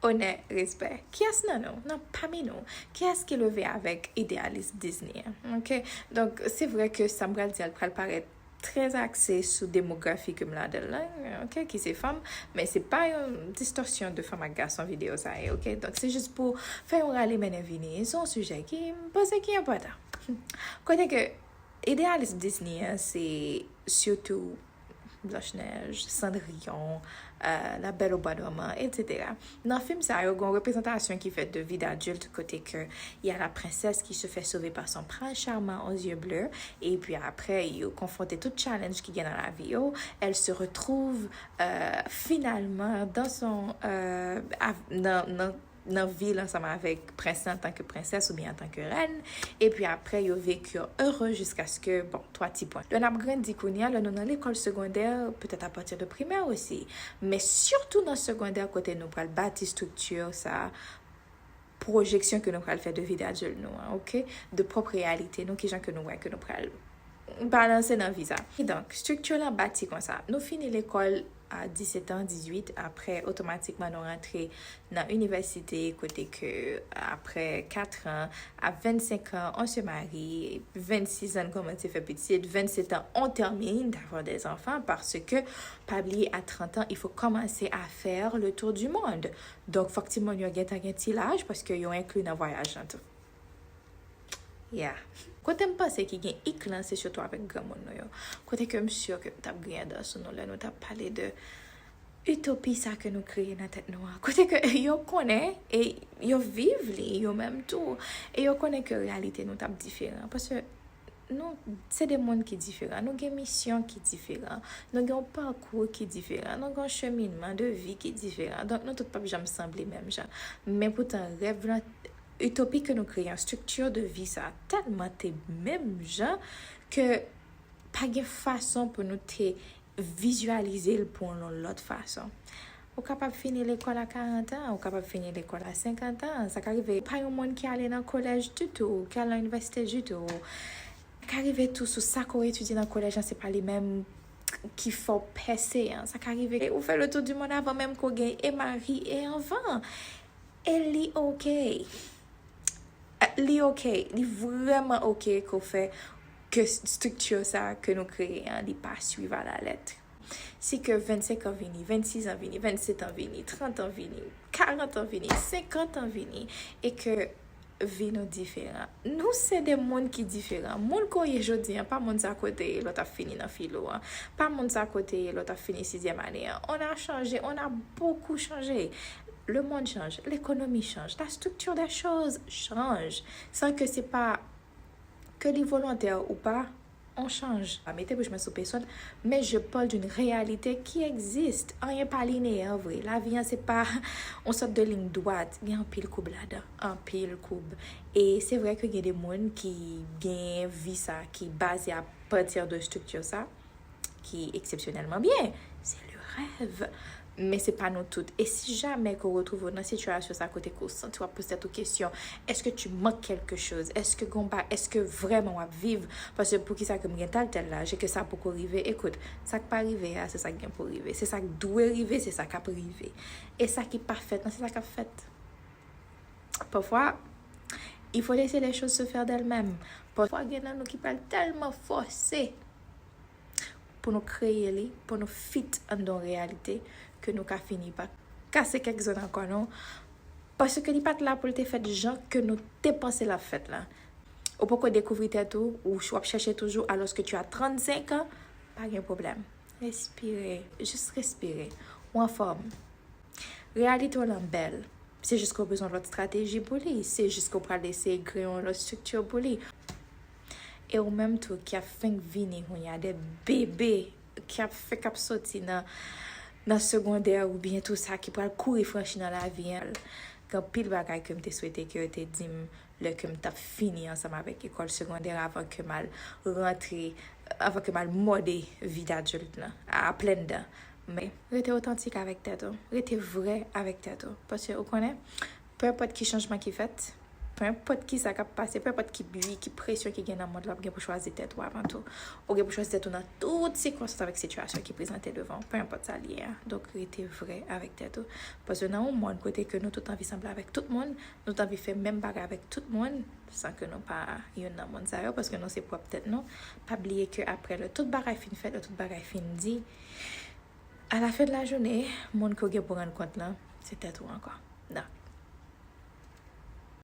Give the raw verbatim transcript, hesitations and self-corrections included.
Onè, respè. Kiyès nan nou, nan pami nou, kiyès ki leve avèk idealism Disney an? Ok? Donk, se vre ke sa m pral di a pral parèt trè akse sou demografi ke m ladan l lan, ok, ki se fanm, men se pa yon distòsyon de fanm ak gason videyo sa ye, ok? Donk, se jis pou fè yon rale mennen vini sou yon sijè ki m panse ki enpòtan. Kote ke idealism Disney an, se sitou Blanche-Neige, Cendrillon, euh, La Belle au Bois dormant, et cetera. Nan fim sa yo, gen yon reprezantasyon ki fèt de vi d'adilt kote ke y a la princesse qui se fait sauver par son prince charmant aux yeux bleus, epi apre, yo konfwonte tout challenge ki gen nan lavi yo. Elle se retrouve euh, finalement dans son euh, av- nan, nan nan vi l ansanm avèk prens lan antanke prensès oubyen antanke rèn, epi apre yo veki ere jiskaske, bon, twa ti pwen. Lè n ap grandi kounye a, lè nou nan lekòl segondè, petèt apati de primè osi, men sitou nan segondè kote nou pral bati estrikti sa, pwojeksyon ke nou pral fè de vi d'adilt nou an, ok? De pwòp reyalite nou, kijan ke nou wè ke nou pral balanse nan vi sa. Kidonk, estrikti lan bati konsa. Nou fini lekòl a disèt an, dizuit, apre otomatikman nou rantre nan inivèsite kote ke apre kat an, a vennsenk an, on se marie, vennsis an, nou kòmanse fè pitit, vennset an, on termine d'avoir des enfants parce que, pa bliye, à trente ans, il faut commencer à faire le tour du monde. Donk, fòk timoun yo gentan gen ti laj paske yo enkli nan vwayaj lan tou. Yeah. Kote m panse ki gen ik lan, se sitou avèk granmoun nou yo. Kote ke m si ke m t ap griyen dan sou nou lè nou t ap pale de itopi sa ke nou kreye nan tèt nou an. Kote ke yo konnen e yo viv li yo menm tou. E yo konnen ke reyalite nou t ap diferan. Paske nou se de moun ki diferan. Nou gen misyon ki diferan. Nou gen yon pakou ki diferan. Nou gen yon cheminman de vi ki diferan. Donk nou tout p ap janm sanble menm jan. Men poutan rèv lan, itopi ke nou kreye an, estrikti de vi sa tèlman te menm jan ke pa gen fason pou nou te vizyalize l pou yon lòt fason. Ou kapab fini lekòl a karant an, ou kapab fini lekòl a senkant an. Sa ka rive pa yon moun ki ale nan kolèj ditou, ki ale nan inivèsite ditou. Ka rive tou sou sa ke w etidye nan kolèj lan, se pa li menm ki fè w pèse an. Sa ka rive ou fè le tour du monde avan menm ke w gen e mari e anfan. E li oke. Li oke. Li vrèman oke ke w fè ke estrikti sa ke nou kreye an, li pa swiv a la lèt. Si ke vennsenk an vini, vennsis an vini, vennset an vini, trant an vini, karant an vini, senkant an vini, e ke vi nou diferan. Nou se de moun ki diferan. Moun ke w ye jodi an, pa moun sa ke w te ye lè w t ap fini nan filo an. Pa moun sa ke w te ye lè w t ap fini sizyèm ane an. On a changé, on a beaucoup changé. Le monde change, l'économie change, la structure des choses change. San ke se pa ke li volontè ou pa, on change. Pa mete bouch mwen sou pèsòn, men je parle d'une réalité qui existe. Anyen pa lineyè vre. Lavi an se pa on sòt de liy dwat. Gen anpil koub ladan. Anpil koub. E se vre ke gen de moun ki gen vi sa ki baze apati de estrikti sa, ki eksepsyonèlman byen. Se le rèv. Men se pa nou tout. E si jamè ke w retwouve w nan sitiyasyon sa kote ke w santi w ap poze tèt ou kesyon, èske tu manques quelque chose? Èske gen yon ba, èske vrèman w ap viv? Paske poukisa ke m gen tal tèl laj e ke sa poko rive? Ekout, sa k pa rive a, se sa k gen pou rive. Se sa k dwe rive, se sa k ap rive. E sa ki pa fèt lan, se sa k ap fèt. Parfois, il faut laisser les choses se faire d'elles-mêmes. Parfois, gen nan nou ki pral tèlman fòse pou nou kreye li, pou nou fit anndan yon reyalite, ke nou ka fini pa kase kèk zòn an kò nou, paske li pa t la pou l te fèt jan ke nou te panse l ap fèt la. Ou poko dekouvri tèt ou, ou w ap chèche toujou, alors que tu as trannsenk an, pa gen pwoblèm. Respire, jis respire. Ou anfòm. Reyalite w lan bèl. Se jis ke w bezwen yon lòt estrateji pou li. Se jis ke w pral eseye kreye yon lòt estrikti pou li. E ou menm tou ki ap fenk vini kounye a de bebe, ki ap fenk ap soti nan, nan segondè oubyen tou sa ki pral kouri franchi nan lavi an. Gen anpil bagay ke m te swete ke yo te di m lè ke m t ap fini ansanm avèk ekòl segondè avan ke m al rantre, avan ke m al mòde vi d'adilt lan a plenn dan. Men, rete otantik avèk tèt ou. Rete vrè avèk tèt ou. Paske ou konnen, pe enpòt ki chanjman ki fèt, Peu importe ki sa k ap pase, peu importe ki bri, ki presyon ki gen nan mond la, w ap gen pou chwazi tèt ou avan tou. Ou gen pou chwazi tèt ou nan tout sikonstans avèk sitiyasyon ki prezante devan w, peu importe sa l ye a. Donk, rete vrè avèk tèt ou. Paske nan yon mond kote ke nou tout anvi sanble avèk tout moun, nou tout anvi fè menm bagay avèk tout moun, san ke nou pa youn nan moun sa yo, paske nou se pwòp tèt nou. Pa bliye ke apre lè tout bagay fin fèt, lè tout bagay fin di, a la fen de la jounen, moun ke w gen pou rann kont lan, se tèt ou ankò. Donk,